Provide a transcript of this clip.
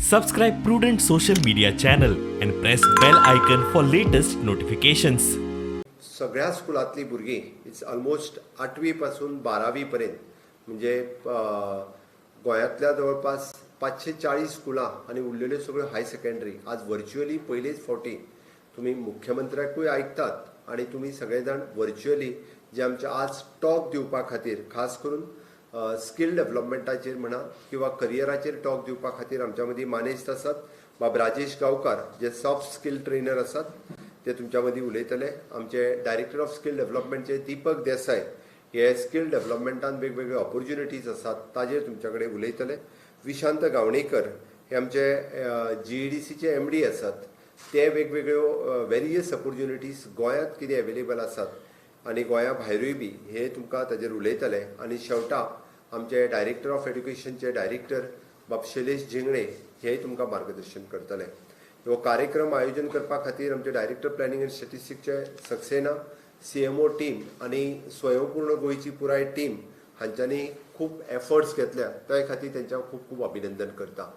Subscribe Prudent social media channel and press bell icon for latest notifications. सगळ्या स्कुलांतलीं भुरगीं, it's almost आठवी पासून बारावी पर्यंत, म्हणजे गोंयांतल्या जवळपास 540 स्कुलां आनी उरलेल्यो सगळ्यो हाय सेकंडरी, आज व्हर्च्युअली पयलेच फावटी तुमी मुख्यमंत्र्याकूय आयकतात आनी तुमी सगळे जाण व्हर्च्युअली जे आमचे आज टॉक दिवपा खातीर, खास करून स्कील डेव्हलपमेंटाचेर म्हणा किंवा करियराचेर टॉक दिवपा खातीर आमच्या मदीं मानेस्त आसात. बाब राजेश गांवकार जे सॉफ्ट स्कील ट्रेनर आसात, ते तुमच्या मदीं उलयतले. आमचे डायरेक्टर ऑफ स्कील डेव्हलपमेंटचे दीपक देसाय हे स्कील डेव्हलपमेंटान वेगवेगळे ऑपॉर्च्युनिटीज आसात ताजेर तुमच्या कडेन उलयतले. विशांत गावणेकर हे आमचे जीईडीसीचे एमडी आसात, ते वेगवेगळ्यो वेरियस ऑपॉर्च्युनिटीज गोंयांत कितें अवेलेबल आसात आनी गोंया भायरूय बी हे तुमकां ताजेर उलयतले. आनी शेवटा आमचे डायरेक्टर ऑफ एड्युकेशनचे डायरेक्टर बाब शैलेश झिंगणे हे तुमकां मार्गदर्शन करतले. हो कार्यक्रम आयोजन करपा खातीर आमचे डायरेक्टर प्लॅनिंग अँड स्टॅटिस्टिकचे सक्सेना, सीएमओ टीम आनी स्वयंपूर्ण गोंयची पुराय टीम हांच्यांनी खूब एफर्ट्स घेतल्या, त्या खातीर तेंच्या खूब खूब अभिनंदन करता.